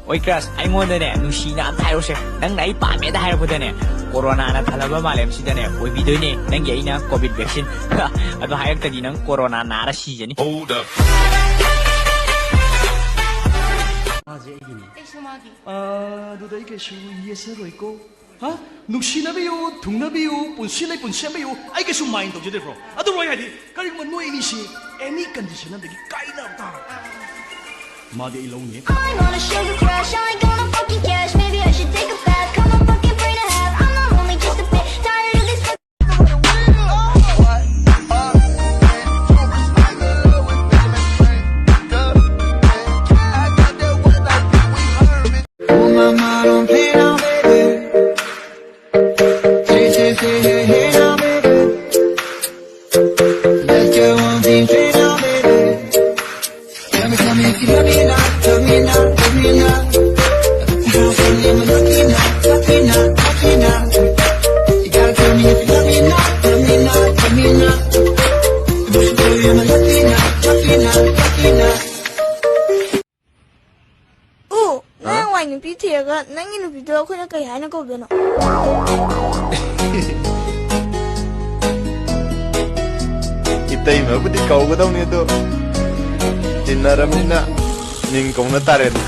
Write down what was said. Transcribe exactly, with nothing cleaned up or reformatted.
ꯑꯣꯏ ꯀ꯭ꯔꯥꯁ, ꯑꯩꯉꯣꯟꯗꯅꯦ ꯅꯨꯡꯁꯤꯅ ꯑꯝꯇ ꯍꯥꯏꯔꯛꯎꯁꯦ꯫ ꯅꯪꯅ ꯑꯩ ꯄꯥꯝꯃꯦꯗ ꯍꯥꯏꯔꯛꯄꯗꯅꯦ, ꯀꯣꯔꯣꯅꯥꯅ ꯊꯜꯂꯕ ꯃꯥꯂꯦꯝꯁꯤꯗꯅꯦ ꯑꯣꯏꯕꯤꯗꯣꯏꯅꯦ ꯅꯪꯒꯤ ꯑꯩꯅ ꯀꯣꯚꯤꯗ ꯚꯦꯛꯁꯤꯟ꯫ ꯑꯗꯣ ꯍꯥꯏꯔꯛꯇꯗꯤ ꯅꯪ ꯀꯣꯔꯣꯅꯥ ꯅꯥꯔ ꯁꯤꯖꯅꯤ꯫ Hold up. ꯃꯥꯁꯦ ꯑꯩꯒꯤꯅꯤ꯫ ꯑꯩꯁꯨ ꯃꯥꯒꯤ꯫ ꯑꯥ, ꯑꯗꯨꯗ ꯑꯩ ꯀꯩꯁꯨ ꯌꯦꯠꯁꯔꯣꯏꯀꯣ꯫ ꯍꯥ? ꯅꯨꯡꯁꯤꯅꯕꯤꯌꯨ, ꯊꯨꯡꯅꯕꯤꯌꯨ, ꯄꯨꯟꯁꯤ ꯂꯩꯄꯨꯟ ꯁꯦꯝꯕꯤꯌꯨ, ꯑꯩ ꯀꯩꯁꯨ ꯃꯥꯏꯟ ꯇꯧꯖꯗꯦ ꯕ꯭ꯔꯣ꯫ ꯑꯗꯨꯕꯨ ꯑꯩ ꯍꯥꯏꯗꯤ, ꯀꯔꯤꯒꯨꯝꯕ ꯅꯣꯏ ꯑꯅꯤꯁꯤ ꯑꯦꯅꯤ ꯀꯟꯗꯤꯁꯟ ꯑꯃꯗꯒꯤ ꯀꯥꯏꯅꯕ ꯇꯥꯔꯕ, ꯃꯥꯗꯤ ꯑꯩ ꯂꯧꯅꯤ꯫ I'm on a sugar crash, I ain't gonna fucking cash. Maybe I should take a bath, cut my fucking brain in half. I'm not lonely, just a bit tired of this fucking Oh, mama, don't play now, baby. Say, say, say, hey, hey, now, baby. That girl won't be straight now, baby. Tell me, tell me if you love me or not, love me or not, love me or not. Girl, tell me I'm lucky not, lucky not, lucky not. You gotta tell me if you love me or not, love me or not, love me or not. If you should tell me I'm lucky not, lucky not, lucky not. ꯑꯣ, ꯅꯪ ꯍꯥ? ꯋꯥꯏ ꯅꯨꯄꯤ ꯊꯤꯔꯒ ꯅꯪꯒꯤ ꯅꯨꯄꯤꯗꯣ ꯑꯩꯈꯣꯏꯅ ꯀꯩ ꯍꯥꯏꯅ ꯀꯧꯗꯣꯏꯅꯣ? ꯏꯇꯩꯃꯕꯨꯗꯤ ꯀꯧꯒꯗꯧꯅꯤ, ꯑꯗꯣ ꯇꯤꯟꯅꯔꯕꯅꯤꯅ ꯃꯤꯡ ꯀꯧꯅ ꯇꯥꯔꯦꯅ꯫